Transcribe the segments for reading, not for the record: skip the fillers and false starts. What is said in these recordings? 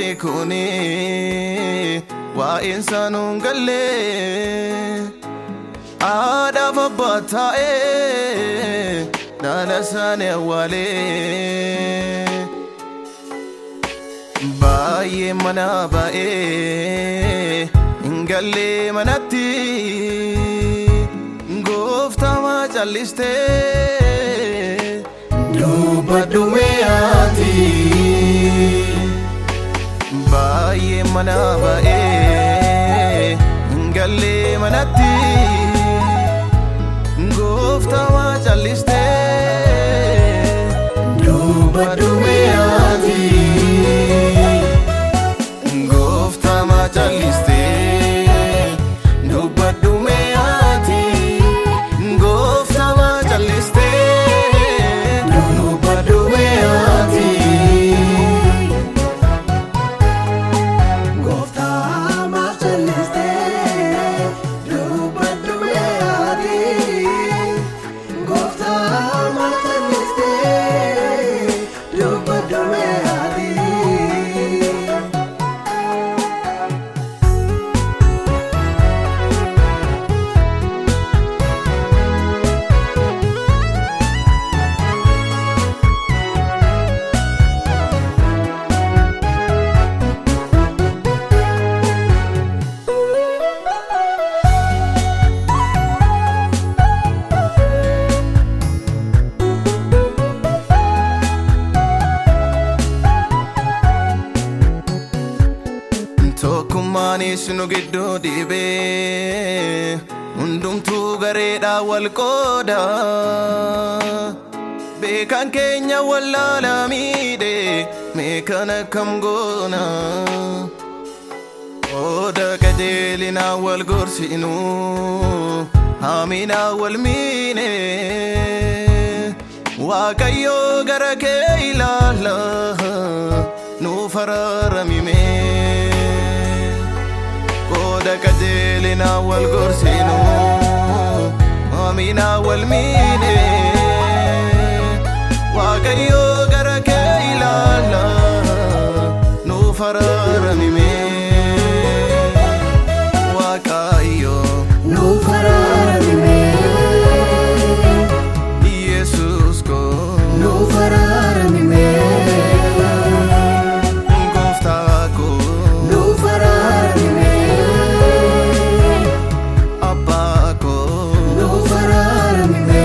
Sabi kuni waa'een saanuun gallee haadhaaf abbaa taa'ee dhala isaanii awwaalee. Baay'ee mana baay'ee hin gallee manatti, gooftaa maa callistee? Dubbadhu mee ati. Baay'ee mana baay'ee hin gallee manatti, gooftaa maa callistee? Dubbadhu mee ati. Gooftaa maa callistee? Dubbadhu mee ati. Gooftaa maa callistee? Dubbadhu mee ati. Gooftaa maaf callistee? Dubbadhu mee ati. Gooftaa maaf callistee? Dubbadhu mee ati. Tokkummaanis nu gidduu dhibee, hundumtuu gareedhaa wal qooda. Beekan keenya wallaala miidhe, mee kana akkam goona? Qooda qajeelinaa wal gorsinu, haminaa wal miine. Waaqayyoo gara kee ilaala, nuuf araaramime. Qooda qajeelinaa wal gorsinu, haminaa wal miine. Waaqayyoo gara kee ilaala, nuuf araaramime. Waaqayyo, Nuuf araaramime. Yesus koo, Nuuf araaramime. Gooftaa koo, Nuuf araaramime. Abbaa koo, Nuuf araaramime.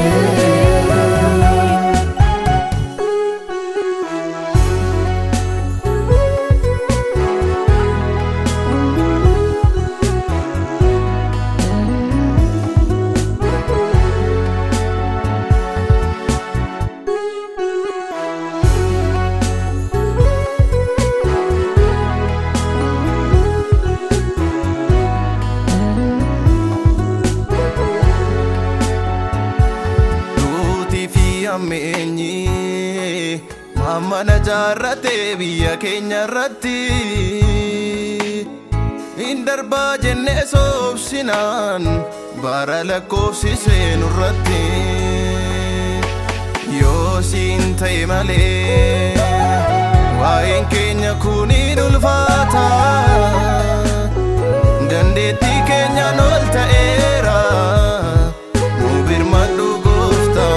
Duutii fi hammeenyi mana jaarratee biyya keenya irratti, hin darbaa jennee soobsinaan bara lakkoofsisee nurratti. Yoo siin ta'e malee waa'een keenya kun hin ulfaata, dandeettii keenyaan ol ta'eera, nu birmadhu gooftaa.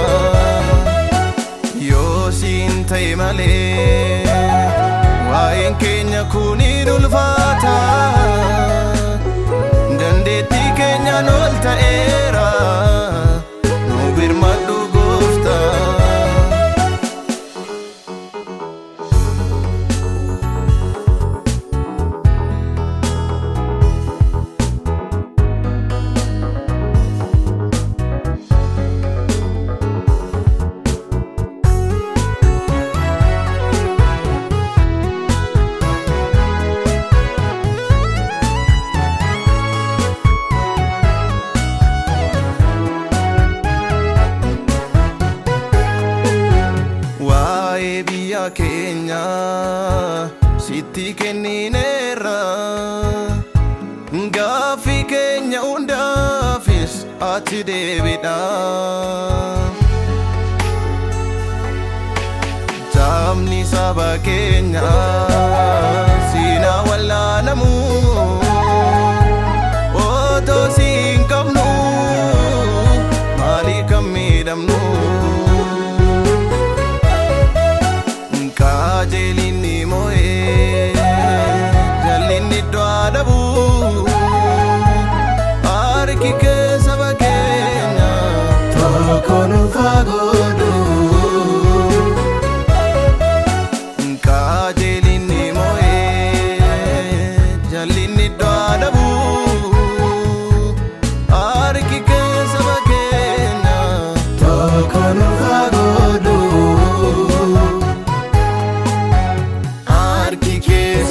Yoo siin ta'e malee waa'een keenya kun hin ulfaata, dandeettii keenyaan ol ta'eera, nu birmadhu gooftaa. Waa'ee biyya keenya sitti kennineerra, gaaffii keenya hundaafis ati deebidha. Jaamni saba keenya siin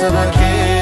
Saba kee.